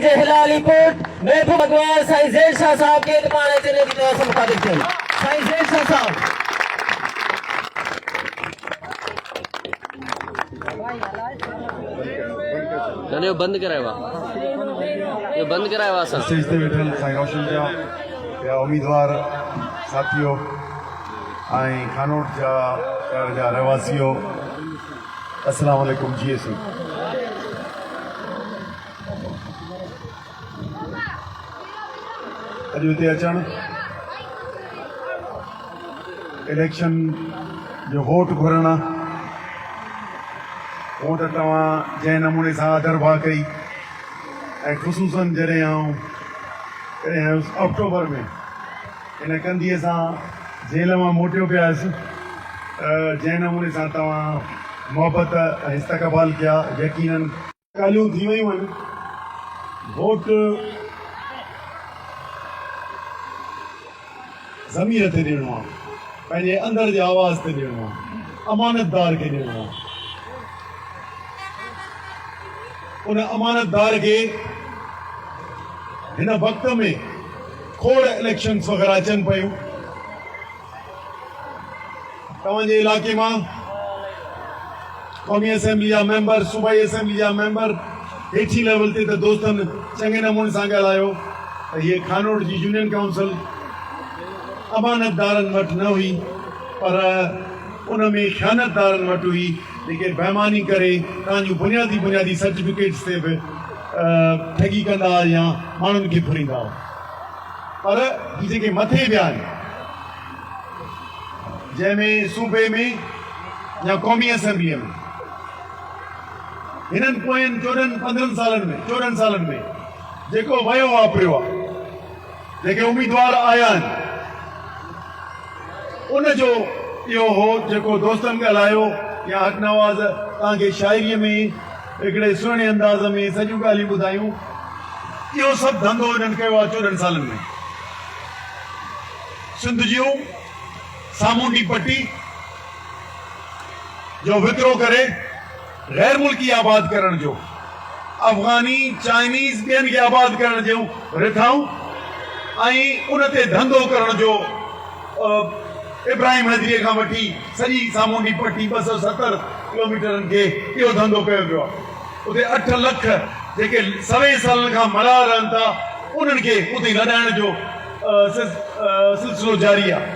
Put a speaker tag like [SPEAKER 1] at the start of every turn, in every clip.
[SPEAKER 1] جي هلالي پٽ محبوب اڳواڻ سائين زين شاهه صاحب کي ته پاڻ اچي نيڪ دعا سان مخاطب ٿين. سائين زين شاهه صاحب.
[SPEAKER 2] نه نه اهو بند ڪرايو آ اهو بند ڪرايو آ اسان.
[SPEAKER 3] اسٽيج تي ويٺل سائين روشن جا ٻيا اميدوار ساٿيو ۽ خانوٺ جا شهر جا رهواسيو السلام عليڪم جي سي اڄ هتي اچڻ اليڪشن جو ووٽ گهرڻ ووٽ توهان جنهن نموني سان آڌر ڀاء ڪئي ۽ خصوصن جڏهن آئون ڪڏهن آيس آڪٽوبر ۾ هن ڪنڌيء سان جيل مان موٽيو پيا آيس ته جنهن نموني سان توهان محبت ۽ استقبال ڪيا يقينن ڳالهيون ٿي ويون آهن ووٽ ضمير تي ڏيڻو آهي پنهنجي اندر جي آواز تي ڏيڻو آهي امانتدار کي ڏيڻو آهي ان امانتدار کي هن وقت ۾ کوڙ اليڪشنس وغيره اچن پيون توهان جي علائقي مان قومي اسيمبلي جا ميمبر، صوبائي اسيمبلي جا ميمبر هيٺين ليول تي ته دوستن چڱي نموني سان ڳالهايو ته هيء خانوٺ جي يونين ڪائونسل امانتدارن وٽ نه هئي پر ان ۾ خيانتدارن وٽ هئي جيڪي بيماني ڪري توهان جون بنيادي بنيادي سرٽيفڪيٽس تي به ٺڳي ڪندا هئا يا ماڻهن کي ڦريندا هئا پر هي جيڪي مٿي ويا آهن جنهن ۾ صوبي ۾ يا قومي اسيمبليء ۾ هنن پوين چوڏهن پندرهن سالن ۾ چوڏهن سالن ۾ جيڪو ويو واپريو آهي جيڪي اميدوار آيا آهن ان جو اهو هو جيڪو دوستن ڳالهايو يا حق نواز توهان کي شاعريء ۾ هڪڙي سهڻي انداز ۾ سڄيون ڳالهيون ٻڌايون اهو سڀ ڌنڌو هنن ڪيو آهي چوڏهن سالن ۾ سنڌ جون سامونڊي پٽي جو وڪرو ڪري غير ملڪي آباد ڪرڻ جو افغاني، چائنيز ٻين کي آباد ڪرڻ جون رٿائون ۽ ان تي ڌنڌو ڪرڻ جو ابراهيم حيدري کان وٺي سڄي سامونڊي پٽي 270 ڪلوميٽرن کي اهو ڌنڌو ڪيو ويو آهي. اتي اٺ لک جيڪي سوين سالن کان ملاح رهن ٿا انهن کي اتي لڏائڻ جو سلسلو جاري آهي.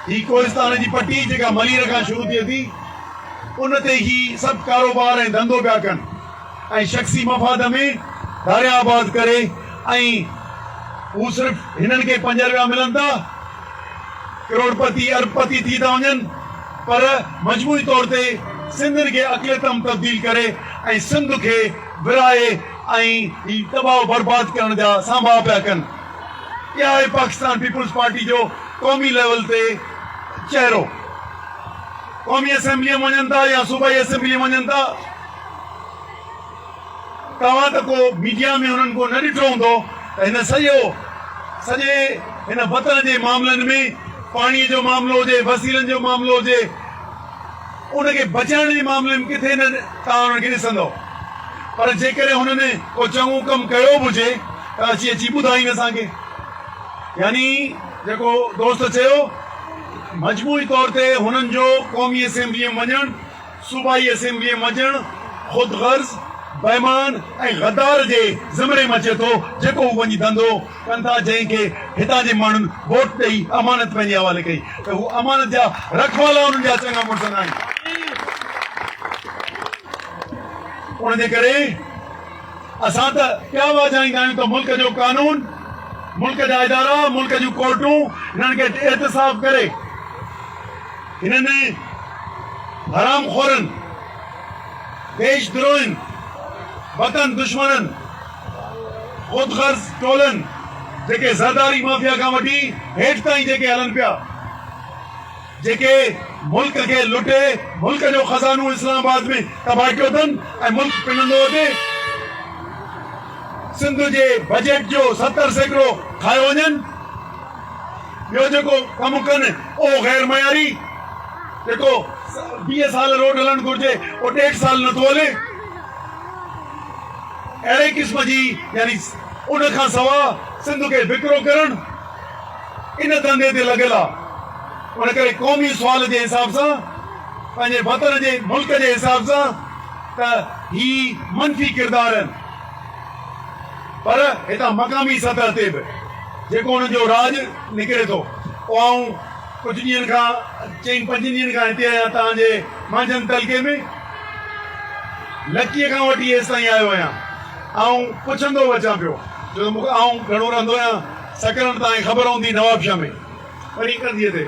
[SPEAKER 3] هي ڪوهستان جي پٽي جيڪا ملير کان شروع ٿئي ٿي ان تي هي سڀ ڪاروبار ۽ ڌنڌو پيا ڪن ۽ شخصي مفاد ۾ ڌاريا آباد ڪري ۽ هو صرف هنن کي پنج روپيا ملن ٿا ڪروڙپتي اربپتي ٿي ٿا وڃن پر مجموعي طور تي سنڌين کي اقليت م تبديل ڪري ۽ سنڌ کي ورهائي ۽ هي تباهه و برباد ڪرڻ جا سانڀاها پيا ڪن. اها آهي پاڪستان پيپلز پارٽي جو قومي ليول تي چهرو. قومي اسيمبليء م وڃن ٿا يا صوبائي اسيمبليء م وڃن ٿا. توهان ته ڪو ميڊيا ۾ هنن ڪو نه ڏٺو هوندو ته هن سڄو سڄي هن وطن جي معاملن ۾ پاڻي جو معاملو هجي وسيلن جو معاملو هجي ان کي بچائڻ جي معاملي ۾ ڪٿي نه توهان انهن کي ڏسندو پر جيڪڏهن هنن ڪو چڱو ڪم ڪيو به هجي ته اچي اچي ٻڌائين اسان کي يعني جيڪو دوست چيو مجموعي طور تي هنن جو قومي اسيمبلي ۾ وڃڻ صوبائي اسيمبليء ۾ وڃڻ خود غرض، بيمان ۽ غدار جي زمري ۾ اچي ٿو، جيڪو هو وڃي ڌنڌو ڪن ٿا، جنهن کي هتان جي ماڻهن ووٽ ڏئي امانت پنهنجي حوالي ڪئي ته هو امانت جا رکوالا انهن جا چڱا مڙس ناهن. ان جي ڪري اسان ته پيا واجهائيندا آهيون ته ملڪ جو قانون، ملڪ جا ادارا، ملڪ جون ڪورٽون هنن کي احتساب ڪري. هنن حرام خورن، ديش دروهين، وطن دشمنن، خود غرض ٽولن جيڪي زرداري مافيا کان وٺي هيٺ تائين جيڪي هلن پيا، جيڪي ملڪ کي لٽي ملڪ جو خزانو اسلام آباد ۾ تباهه ڪيو اٿن ۽ ملڪ پنندو اچي، سنڌ جي بجيٽ جو 70% کايو وڃن. ٻيو جيڪو ڪم ڪن اهو غير معياري، جيڪو 20 سال روڊ هلڻ گهرجي اهو ڏيڍ سال نٿو هلي. اهڙي قسم جي يعني ان کان سوا سنڌ کي وڪرو ڪرڻ ان ڌنڌي تي لڳل آ. ان ڪري قومي سوال جي حساب سان پنهنجي وطن جي ملڪ جي حساب سان ته هي منفي ڪردار آهن پر هتان مقامي سطح تي به جيڪو انهن جو راڄ نڪري ٿو اهو آئون ڪجهه ڏينهن کان چئن پنجن ڏينهن کان هتي آهيان توهان جي مانجهند تعلقي ۾ لڪيء کان وٺي هيستائين آيو آهيان. آئون پڇندو به اچان پيو ڇو ته مون کي آئون گهڻو رهندو آهيان سڪرنڊ توهان کي خبر هوندي نوابشاهه ۾ پرين ڪنڌيء تي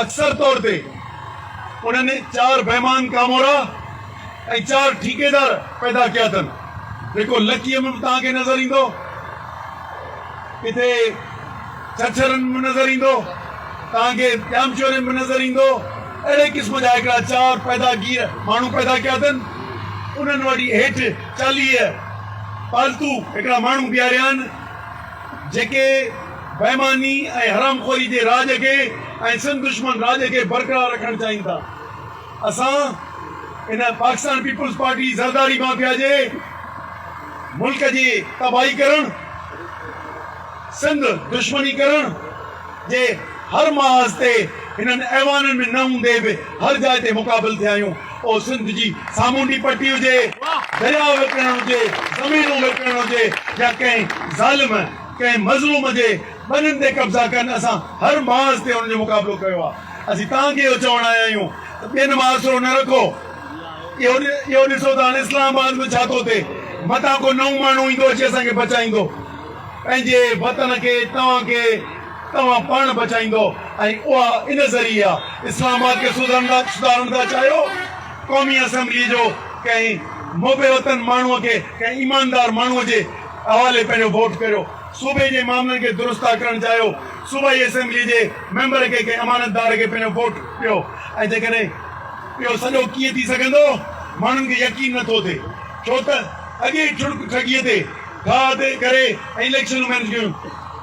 [SPEAKER 3] اڪثر طور تي انهن چار بيمان ڪامورا ۽ چار ٺيڪيدار پيدا ڪيا اٿن جيڪو لڪيء ۾ به توهان کي نظر ايندو ڪٿي ڇڇرن ۾ به نظر ايندو، توهان کي ڄامشوري ۾ به نظر ايندو. اهڙي قسم جا هڪڙا چار پيدا گير ماڻهو پيدا ڪيا اٿن. انهن وٽ هيٺ 40 پالتو هڪڙا ماڻهو بيهاريا آهن، جيڪي بيماني ۽ حرامخوري جي راڄ کي ۽ سنڌ دشمن راڄ کي برقرار رکڻ چاهين ٿا. اسان ان Pakistan Peoples Party Zardari mafia جي ملڪ جي تباهي ڪرڻ، سنڌ دشمني ڪرڻ جي هر محاذ تي هنن ايوانن ۾ نه هوندي به هر جاء تي مقابل ٿيا آهيون. اهو سنڌ جي سامونڊي پٽي هجي، درياء وڪڻڻ هجي، زمينون وڪڻڻ هجي يا ڪنهن ظالم ڪنهن مظلوم جي ٻنين تي قبضا ڪن اسان هر محاذ تي انهن جو مقابلو ڪيو آهي. اسين توهان کي اهو چوڻ آيا آهيون ته ٻين مان آسرو نه رکو. اهو ڏسو ته هاڻي اسلام آباد ۾ ڇا ٿو ٿئي. متان ڪو نئون ماڻهو ايندو اچي اسان کي بچائيندو. پنهنجي وطن کي توهان کي توهان پاڻ بچائيندو ۽ اها ان ذريعي آ. اسلام آباد کي سڌارڻ ٿا چاهيو؟ قومي اسيمبليء جو ڪنهن محب وطن ماڻهوء کي ڪنهن ايماندار ماڻهوء جي حوالي پنهنجو ووٽ ڪريو. صوبي جي معاملن کي درست ٿا ڪرڻ چاهيو، صوبائي اسيمبلي جي ميمبر کي ڪنهن امانتدار کي پنهنجو ووٽ ڏيو ۽ جيڪڏهن اهو سڄو ڪيئن ٿي سگهندو، ماڻهن کي يقين نه ٿو ٿئي، ڇو ته اڳي ئي ٺڙڪ ٺڳيء تي ٺاهه تي ڪري ۽ اليڪشنون مينيج ڪيون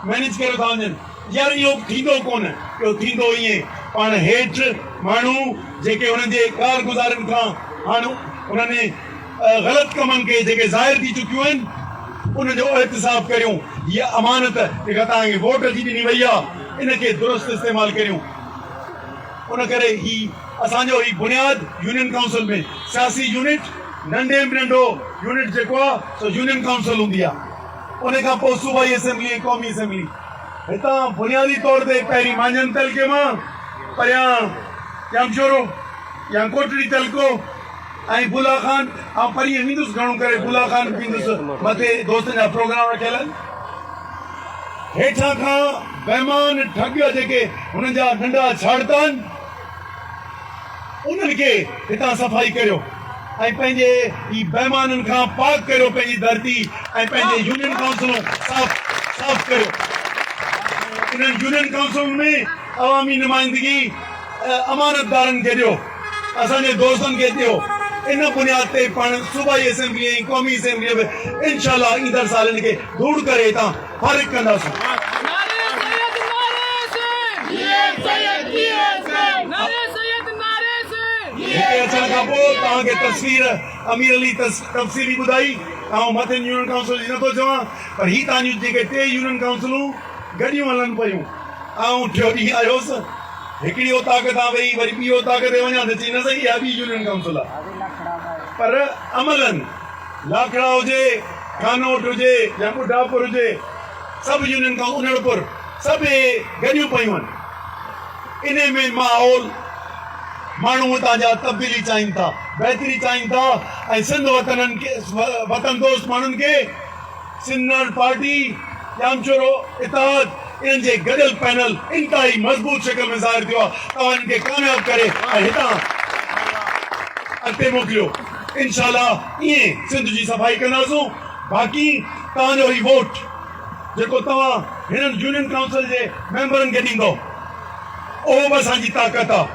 [SPEAKER 3] مينيج ڪريو ٿا وڃن. يار اهو ٿيندو ڪونه، اهو ٿيندو ائين پاڻ هيٺ ماڻهو جيڪي انهن جي ڪارگذارين کان هاڻ انهن غلط ڪمن کي جيڪي ظاهر ٿي چڪيون آهن ان جو احتساب ڪريون، هيء امانت جيڪا توهان کي ووٽ جي ڏني وئي آهي ان کي درست استعمال ڪريون، ان ڪري هي اسان جو هي بنياد يونين ڪائونسل ۾ سياسي يونٽ ننڍي ۾ ننڍو يونٽ جيڪو آهي سو يونين ڪائونسل هوندي آهي ان کان پوء صوبائي اسيمبلي ۽ قومي اسيمبلي هتان بنيادي طور تي پهرين مانجهند تعلقي مان پريان ڄامشورو يا ڪوٽڙي تعلقو ۽ بولا خان آئون پرينء ويندس گهڻو ڪري بولا خان به ويندس مٿي دوستن جا پروگرام رکيل آهن هيٺان کان بيمان ٺڳ جيڪي هنن جا ننڍا ڇاڙتا آهن انهن کي هتان صفائي ڪريو ۽ پنهنجي هي بيمانن کان پاڪ ڪريو پنهنجي ڌرتي ۽ پنهنجي يونين ڪائونسلون صاف صاف ڪريو انهن يونين ڪائونسلن ۾ عوامي نمائندگي امانتدارن کي ڏيو، اسان جي دوستن کي ڏيو، ان بنياد تي پاڻ صوبائي اسيمبلي ۽ قومي اسيمبلي به انشاء الله ايندڙ سال ان کي ڌوڙ ڪري هتان فارغ ڪنداسون. هتي اچڻ کان پوء توهان کي تصوير امير علي تفصيلي ٻڌائي، آئون مٿين يونين ڪائونسل جي نٿو چوان پر هي توهان جون جيڪي ٽي يونين ڪائونسلون گڏيون هلن پيون. آئون ٽيون ڏينهن آيو هوس. هڪڙي اوطاق تان ويهي وري ٻي اوطاق تي وڃان ته چئي نه سائين اها ٻي يونين ڪائونسل آهي. پر عملاً لاکڙا هجي، خانوٽ هجي يا ٻڍاپور هجي سڀ يونين ڪائونسل انڙپور سڀ اهي گڏيون پيون آهن. انهي ۾ ماحول ماڻهو اتان جا تبديلي چاهين ٿا، بهتري چاهين ٿا ۽ سنڌ وطنن کي وطن دوست ماڻهن کي سنڌ پارٽي، ڄامشورو اتحاد انهن جي گڏيل پينل انتهائي مضبوط شڪل ۾ ظاهر ٿيو آهي توهان انهن کي ڪامياب ڪري ۽ هتان اڳتي موڪليو انشاء الله ائين سنڌ جي صفائي ڪنداسون باقي توهان جو هي ووٽ جيڪو توهان هنن يونين ڪائونسل جي ميمبرن کي ڏيندو اهو به اسان جي طاقت آهي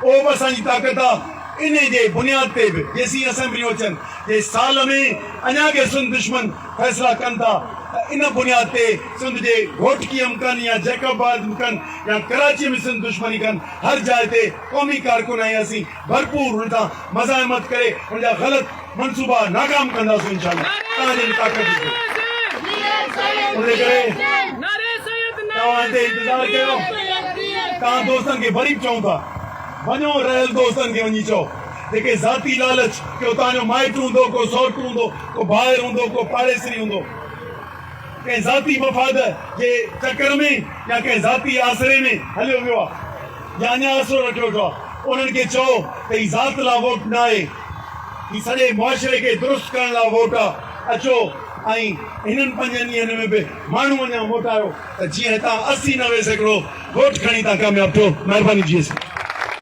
[SPEAKER 3] اهو به اسان جي طاقت آهي انهي جي بنياد تي به جيسين اسيمبليون اچن جي سال ۾ اڃا ڪي سنڌ دشمن فيصلا ڪن ٿا ته ان بنياد تي سنڌ جي گهوٽڪي م ڪن يا جيڪب آباد م ڪن يا ڪراچي ۾ سنڌ دشمني ڪن هر جاء تي قومي ڪارڪن ۽ اسين ڀرپور ان سان مزاحمت ڪري ان جا غلط منصوبا ناڪام ڪنداسون انشاء الله توهان جي طاقت جي ان ڪري توهان هتي انتظار ڪيو توهان دوستن کي وري به چئون ٿا وڃو رهيل دوستن کي وڃي چئو جيڪي ذاتي لالچ ڪيو توهان جو مائٽ هوندو ڪو سئوٽ هوندو ڪو ڀائر هوندو ڪو پاڙيسري هوندو ڪنهن ذاتي مفاد جي چڪر ۾ يا ڪنهن ذاتي آسري ۾ هليو ويو آهي يا اڃا آسرو رکيو ويٺو آهي انهن کي چئو ته هي ذات لا ووٽ نه آهي هي سڄي معاشري کي درست ڪرڻ لا ووٽ آهي اچو ۽ هنن پنجن ڏينهن ۾ به ماڻهو اڃا موٽايو ته جيئن هتان 80 90% ووٽ کڻي تان ڪامياب ٿيو مهرباني جي.